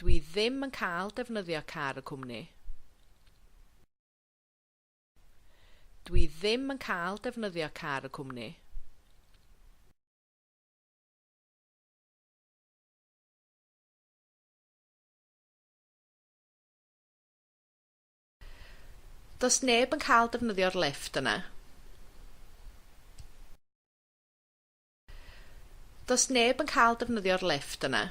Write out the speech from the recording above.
Dwi ddim yn cael defnyddio car y cwmni. Dwi ddim yn cael defnyddio car y cwmni. Does neb yn cael defnyddio'r lifft yna. Does neb yn cael defnyddio'r lifft yna.